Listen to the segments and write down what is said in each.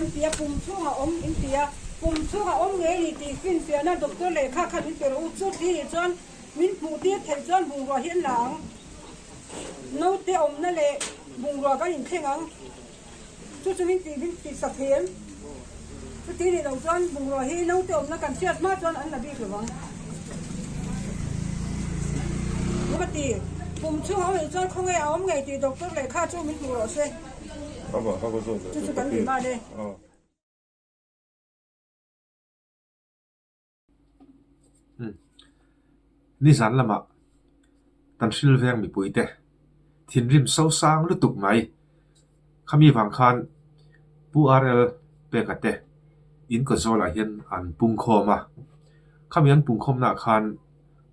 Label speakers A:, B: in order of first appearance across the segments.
A: kan ti a, pum chhungah awm in ti a, pum chhungah awm ngei ni tih finfiahna doctor lehkha khan min pe rawh u. Chu thli nih chuan min hmuh tir theih chuan bungrua hi an la ang. Naute awmna leh bungrua kan inthleng ang. Chu chu min tih min tih sak thei em? Chuti nih loh chuan bungrua hi naute awmna kan hriat hma chuan an la bik lo vang. Ka ti, pum chhung a awm eih chuan khawnge a awm ngei tih doctor lehkha chu min hmuh rawh se. Chu chu kan demand e.
B: Nizan lamah kan hril veng mipuite thinrim sosang lutuk mai. Khami vang khan Pu RL Peka te in kawt zawlah hian an pungkhawm a. Khami an pungkhawmnaah khan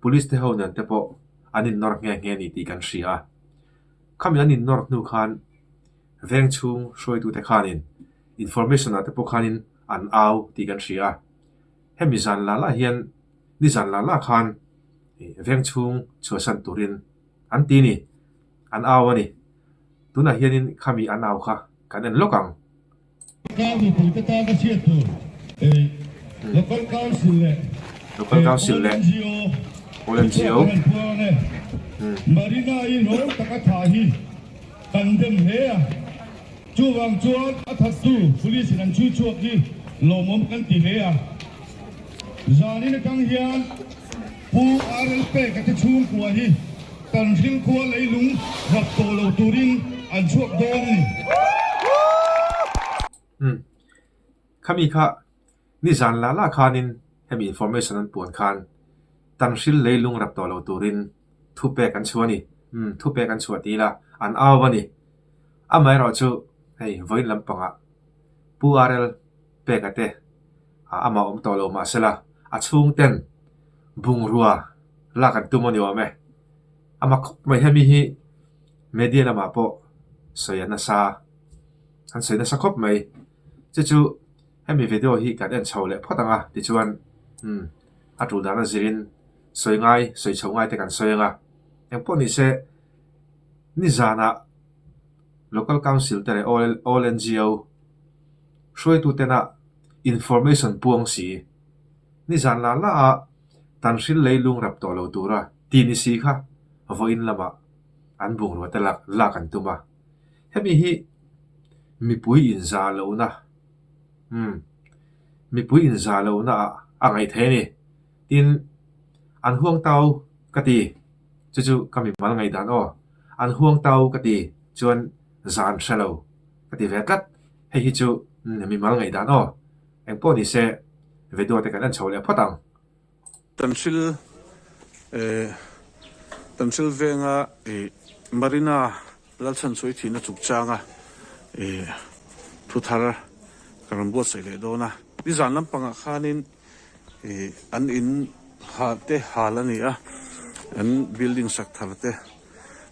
B: Police te ho nen te pawh an innawr nghe nghe a ni tih kan hria a. Khami an innawr hnu khan veng chhung hruaitute khanin information ah te pawh khanin an au tih kan hria a. Hemi zan la lah hian nizan la lah khan veng chhung chhuahsan turin an ti ni, an au a ni. Tunah hianin khami an au kha kan en lawk ang.
C: Kar mipuite tan a chhiat tur Local Council leh
B: Local Council leh All NGO
C: thuchhuak an rawn puang e. Marina-i rawng taka tha hi kan dem hle a. Chuvang chuan a thattu Police in an chhui chhuak hi lawmawm kan ti hle a. Zanin atang hian Pu RL Peka te chhungkua hi kan hrilkhua leilung rap tawh lo turin an chhuak dawn a ni.
B: Umm. Khami kha nizan la la khanin hemi information an puan khan Tanhril leilung rap tawh lo turin thupek an chhuah a ni. Umm, thupek an chhuah ti ila an au a ni. Amaherawhchu hei vawiin lampangah Pu RL Peka te amah awm tawh lo mahsela a chhungten bungrua lak an tum a ni awm e. Ama khawp mai hemi hi media lamah pawh sawi a nasa an sawi nasa khawp mai. Chu chu hemi video hi kan en chho leh phawt ang a tichuan umm a tul dan a zirin sawi ngai sawi chho ngai te kan sawi ang a. Engpawh ni se nizanah Local Council te leh All NGO hruaitu tena information puang si nizan la la a Tanhril leilung rap tawh lo tura ti ni si kha vawiin lamah an bungrua te lak lak an tum a. Hemi hi mipui inzah lohna umm mipui inzah lohna ah a ngaih theih a ni. Tin, an huangtau ka ti. Chu chu ka mimal ngaihdan aw. An huangtau ka ti chuan zan hre lo ka ti ve tlat. Hei hi chu mimal ngaihdan aw. Engpawh ni se video te kan en chho leh phawt ang.
D: Tanhril eh Tanhril venga ih Marina Lalchhanchhuai thihna chungchanga ih thu thar ka rawn buatsaih leh dawn a. Nizan lampangah khanin Ih an in ha te hal a ni a, an building sak thar te.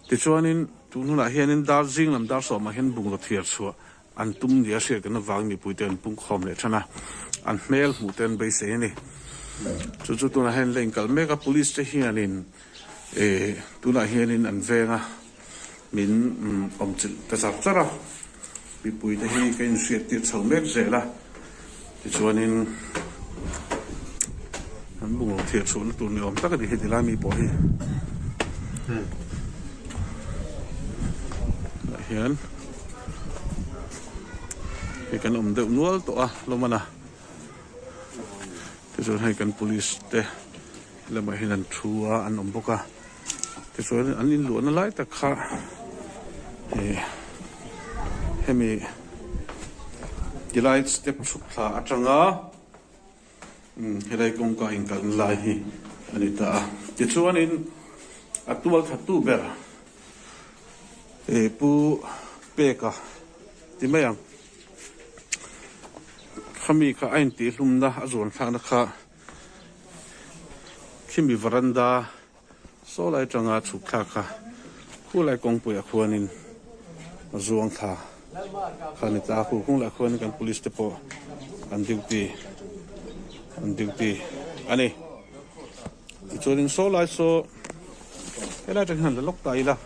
D: Tichuanin tun hunah hianin dar zing lam dar sawmah hian bungraw thiar chhuah an tum nia hriat kan avangin mipuite an pungkhawm leh than a, an hmel hmuh te an beisei a ni. Chu chu tunah hian la inkal mek a, police te hianin ih tunah hianin an veng a. Min awm chilh ta char char a, mipuite hi ka inhriat tir chho mek zel a, tichuanin an bungraw thiah chhuahna tur ni awm tak a ni heti lai mi pawh hi tah hian hei kan awm deuh nual tawh a hlawm a na tichuan hei kan police te lamah hian an thu a an awm bawk a. Tichuan an inluahna lai tak kha ih hemi tilai step chhuk thla atanga umm helai kawngka inkalhna lai hi a ni ta a. Tichuanin a tual thattu ber ih Pu Peka ti mai ang khami kha a intihhlumna a zuanthlakna kha khimi varanda Saw lai atanga chhuk thlak kha khulai kawngpuiah khuanin a zuang thla kha a ni ta a, khu kawng lah khuanin kan police te pawh an duty an duty a ni. Tichuanin saw lai saw helai atang hian la lawk ta ila.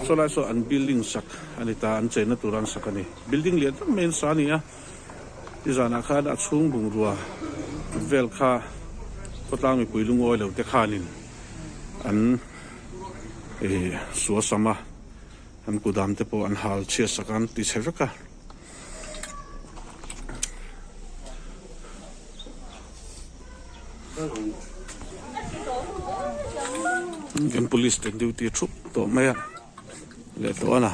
D: Saw lai saw an building sak a ni ta, an chenna tur an sak a ni. Building lian tak mai an sa a ni a, nizanah khan a chhung bungrua vel kha khawtlang mipui lungawi lo te khanin an ih suasam a, an kudam te pawh an hal chhiat sak a, an ti chhe vek a. Kan police te duty thup tawh mai a leh tawh a na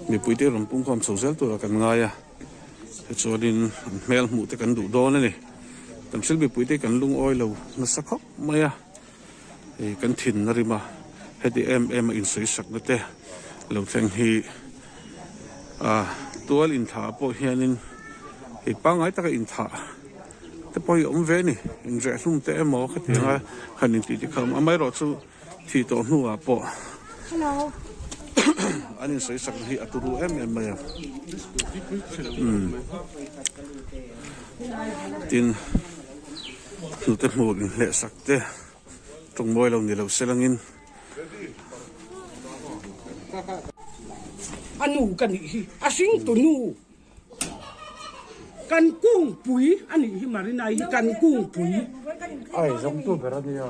D: mipui te rawn pungkhawm chho zel tura kan ngai a tichuanin an hmel hmuh te kan duh dawn a ni kan thil mipui te kan lungawi lo nasa khawp mai a hei kan thin a rim a heti em em a insawi sakna te lo thleng hi ah tual inthah ah pawh hianin hei pangngai taka inthah te pawh hi a awm ve a ni inreh hlum te emaw khatiang a han intih te kha a awm amaherawh chu thih tawh hnuah pawh an insawi sakna hi a turu em em mai a umm tin hnute hmur inhleh sak te tawngmawi lo ni lo se langin.
E: A nu ka nih hi a hringtu nu kan kungpui a nih hi Marinai hi kan kungpui.
F: Ai zawngtu ber a nia.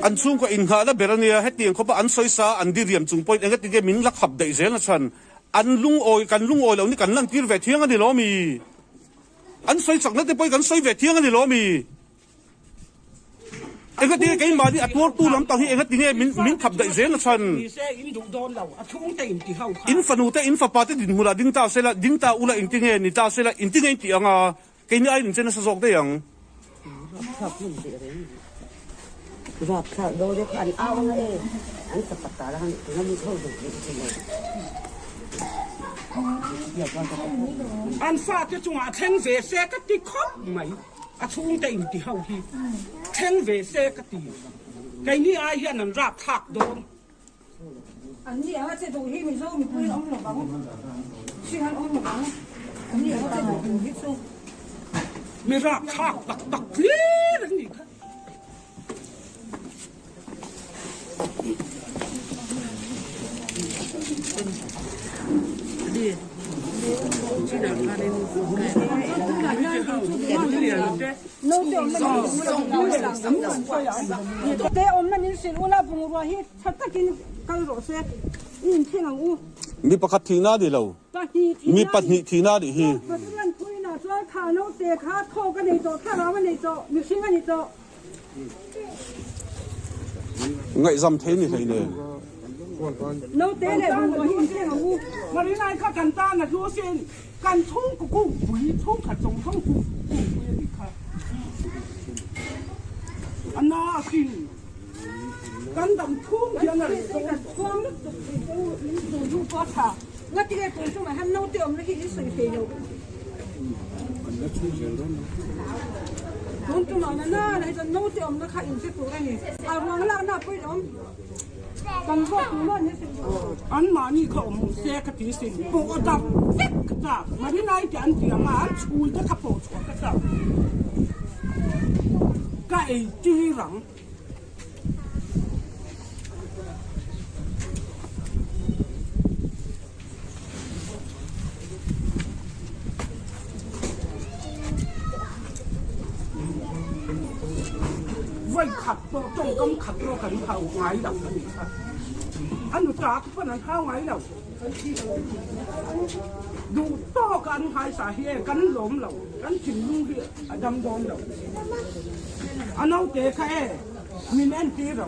D: An chhungkaw inngahna ber a nia hetiang khawpa an sawisa an diriam chung pawhin engatinge min la khap daih zel na chhan an lungawi kan lungawi lo ni kan lantir ve thiang a ni lo mi? An sawi chakna te pawh hi kan sawi ve thiang a ni lo mi? Engatinge keimahni a tuartu lam tang hi engatinge min min thap daih zel na chhan? In fanu te in fapa te dinhmunah ding ta sela, ding ta ula engtinge ni ta sela, engtinge in tih ang a, keini aiin in che nasa zawk daih ang.
E: An fate chungah a thleng ve se ka ti khawp mai. A chhungte in ti ho hi thleng ve se ka ti. Keini ai hian an rap thlak dawn.
A: An ni anga che duh hi Mizo mipui an awm lo vang. Hring an awm lo vang. An ni anga che duh duh hi chu.
E: Mi rap thlak tak tak hlir an nih kha.
A: Te awmna min hrilh ula bungrua hi tha takin kal rawh se i inthleng ang u.
D: Mi pakhat thihna a ni lo, mi pahnih thihna a nih hi.
A: Pathian thuinah chuan kha naute kha thawk a nei tawh, thlarau a nei tawh, mihring a ni tawh.
D: Ngaihzam thei ni hlei nen.
A: Naute leh bungrua hi inthleng ang u.
E: Marinai kha kan tan a hlu sin, kan chhungkaw kungpui, chhungkhat zawng zawng chu kungpui a nih kha. A na a sin, kan dam thung hian a reh dawn.
A: Kan chhuang lutuk thei che u, in tun hnu pawh a tha. Ngatinge tun chungah hian naute awmna hi in sawi thei lo. Tun tumah na na na hi chuan naute awmna kha in hre tur a ni. A ruang lakna pawh in awm. Kan zawk tur maw ni sin.
E: An mahni kha awm se ka ti sin. Pawh a dap vek ka chak. Marinai te an ti ang a, an chhul te kha pawh chhuah ka chak. Ka ei tir ang. Vawi khat pawh tawngkam khat pawh kan hau ngai lo a nih kha. A nuta te pawn an hau ngai lo. Duh tawk a an nghaisa hi e kan lawm lo, kan thinlung hi a dam dawn lo. A naute kha e min entir ro.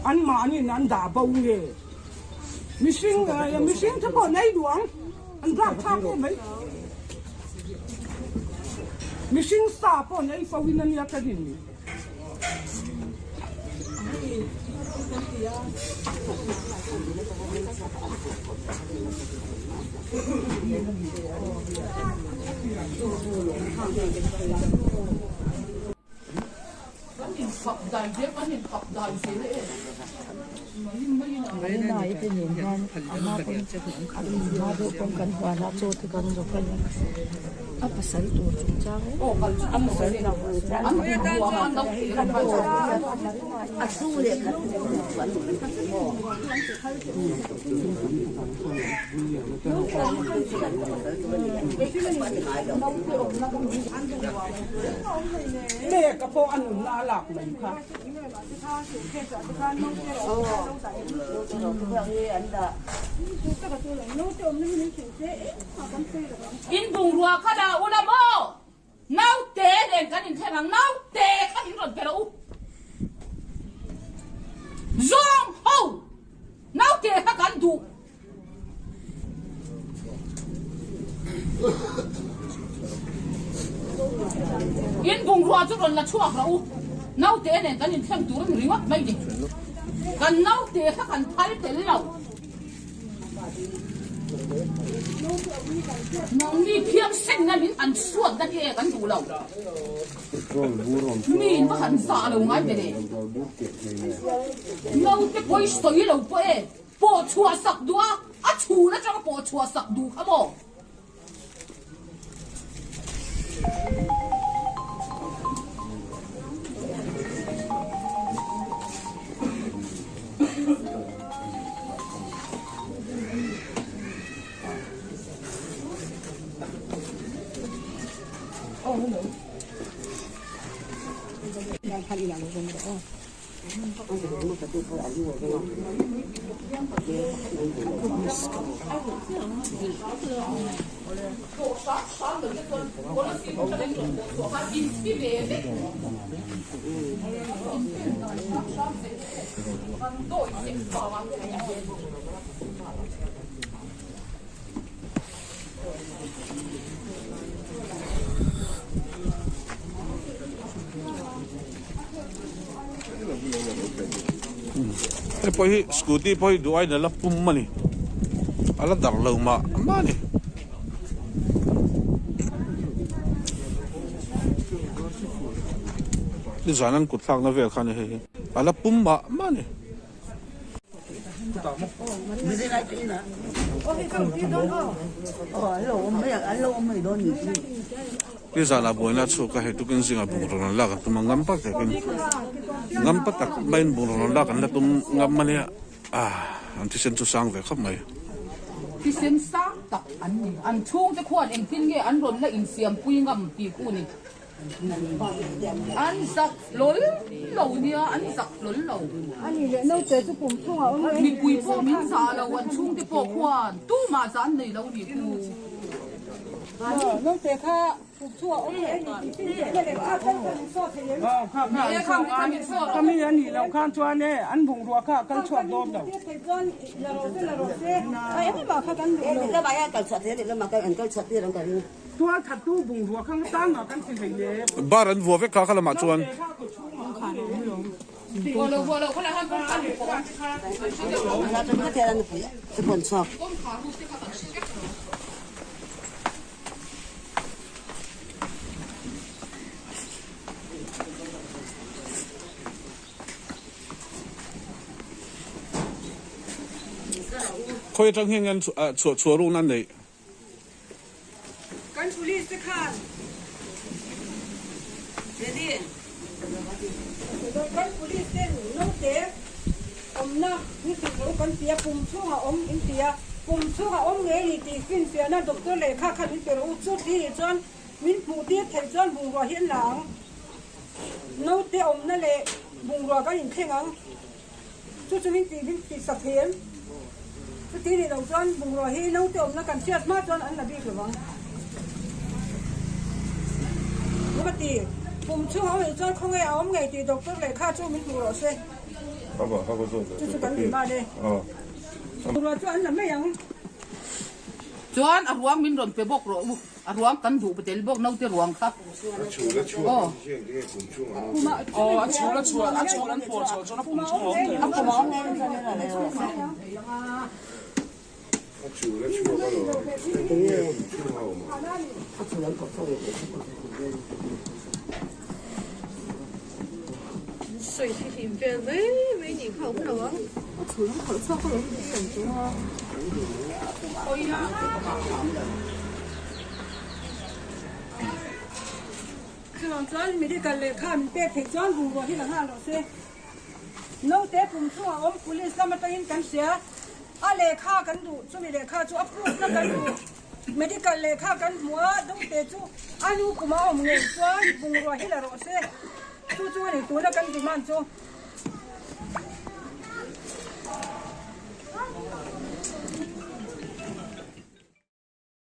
E: An mahniin an dah bo nge? Mihring mihring te pawh nei duh ang, an rak thlak em mai. Mihring sa pawh nei fo in ania ka rin ni.
G: Marinai te nen hian a hma pawn a hma deuh pawn kan huan a chaw te kan zawk a ni. A pasal tur chungchang a chhung leh khat
E: Peka pawh a nunna a lak mai kha.
H: In bungrua kha dah ula maw? Naute nen kan inthleng ang, naute kha min rawn pe rawh u. Zawng ho, naute kha kan duh. In bungrua chu rawn la chhuak rawh u. Naute nen kan inthleng tur a ni ringawt mai ni. Kan naute kha kan phal tel lo. Nangni phiangsenna min han suatna hi e kan duh lo. Mi in va han zah lo ngai ve le. Naute pawi sawi lo pawh e pawh chhuah sak duh a, a chhun atanga pawh chhuah sak duh kha maw?
D: Hei pawh hi scooty pawh hi duh aiin a la pum a ni a la darh lo mah mah a ni. Nizan an kut thlakna vel kha a ni hei hi a la pum mah mah a ni. Nizanah buaina a chhuak a, hei tukin zingah bungraw rawn lak an tum a, ngam tak takin ngam pa tak maiin bungraw rawn lak an la tum ngam a nia, ah an thisen chu sang ve khawp mai.
H: Thisen sang tak an ni, an chhungte khuan engtin nge an rawn la insiampui ngam tih khu ni. An zak hlawl lo nia, an zak hlawl lo. Mipui pawh min zah lo, an chhungte pawh khuan tumah zah an nei lo nih khu.
E: Kami a nih loh khan chuan e an bungrua kha a kal chhuak dawn lo. Tual thattu bungrua kha nga tan mah kan ti hlei le.
D: Bar an vua vek kha kha lamah chuan. Khawi atang hian nge an chhuah chhuah rukna an neih?
A: Kan police te khan ready kan police ten naute awmna ni thei lo kan ti a pum chhungah awm in ti a pum chhungah awm ngei ni tih finfiahna doctor lehkha khan min pe rawh u chu thli nih chuan min hmuh tir theih chuan bungrua hi an la ang naute awmna leh bungrua kan inthleng ang. Chu chu min tih min tih sak thei em? Chuti nih loh chuan bungrua hi naute awmna kan hriat hma chuan an la bik lo vang. Ka ti, pum chhung a awm loh chuan khawnge a awm ngei tih doctor lehkha chu min hmuh rawh se. Chu chu kan nih man e. Bungrua chu an la mai ang.
H: Chuan a ruang min rawn pe bawk rawh u. A ruang kan duh tel bawk naute ruang kha.
I: A chhul a chhuak
H: Aw.
E: Aw a chhul a chhuah a chhul an pawh chhuah chuan a pum chhung a awm thei.
H: A pum a awm.
I: A chhul a chhuak alawm. Engtinge a pum chhung a awm ang?
G: Sawi hi hlim vel mai mai nih kha awm lo ang. A chhul an phawrh chhuak alawm tih ang chu a.
A: Chuvang chuan medical lehkha min pek theih chuan bungrua hi la nghal rawh se. Naute pum chungah awm police lam atangin kan hria. A lehkha kan duh, chumi lehkha chu a proof na kan duh. Medical lehkha kan hmu a, naute chu a nu kuma awm ngei chuan bungrua hi la rawh se. Chu chu a ni tuna kan demand chu.